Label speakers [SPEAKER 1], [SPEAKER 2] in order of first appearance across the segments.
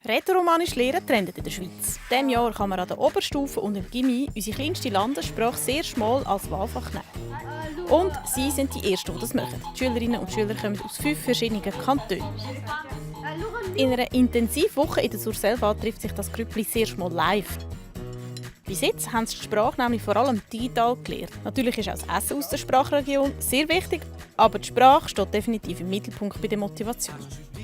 [SPEAKER 1] Rätoromanisch lernen trendet in der Schweiz. In diesem Jahr kann man an der Oberstufe und im Gymi unsere kleinste Landessprache das erste Mal als Wahlfach nehmen. Und sie sind die Ersten, die das machen. Die Schülerinnen und Schüler kommen aus 5 verschiedenen Kantonen. In einer Intensivwoche in der Surselva trifft sich das Grüppli das erste Mal live. Bis jetzt haben sie die Sprache nämlich vor allem digital gelernt. Natürlich ist auch das Essen aus der Sprachregion sehr wichtig, aber die Sprache steht definitiv im Mittelpunkt bei der Motivation.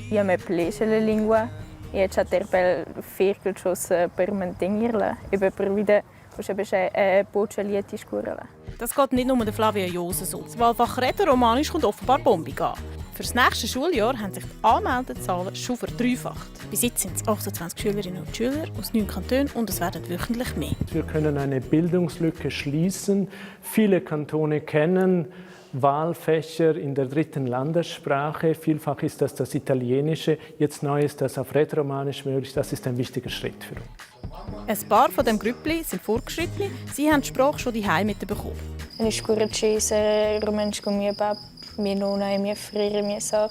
[SPEAKER 2] Io mi piace la lingua e c'è per fare cose per mantenerla e per vita c'è poche lieti scuola.
[SPEAKER 1] Das geht nicht nur der Flavia Jose so. Das Wahlfach Rätoromanisch kommt offenbar bombig an. Für das nächste Schuljahr haben sich die Anmeldezahlen schon verdreifacht. Bis jetzt sind es 28 Schülerinnen und Schüler aus 9 Kantonen und es werden wöchentlich mehr.
[SPEAKER 3] Wir können eine Bildungslücke schließen. Viele Kantone kennen Wahlfächer in der 3. Landessprache. Vielfach ist das Italienische. Jetzt neu ist das auf Rätoromanisch möglich. Das ist ein wichtiger Schritt für uns.
[SPEAKER 1] Ein paar von dem Grüppli sind Fortgeschrittene. Sie haben die Sprache schon daheim mitbekommen.
[SPEAKER 2] Eine scuola c'è romansch con mio papà, mia nonna e mia frère e mia sœur.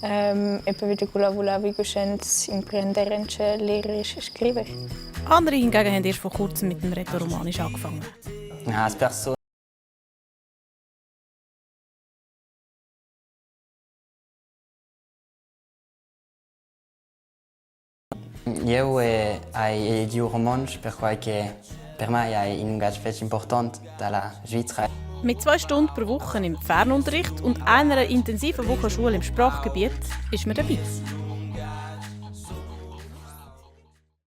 [SPEAKER 2] E poi vedo che lavoravo con imprendere e lerare e scrivere.
[SPEAKER 1] Andere hingegen haben erst vor kurzem mit dem Rätoromanisch angefangen.
[SPEAKER 4] Eu estudio romansch perché per me è un linguaggio importante dalla Svizzera.
[SPEAKER 1] Mit 2 Stunden pro Woche im Fernunterricht und einer intensiven Woche Schule im Sprachgebiet ist man dabei.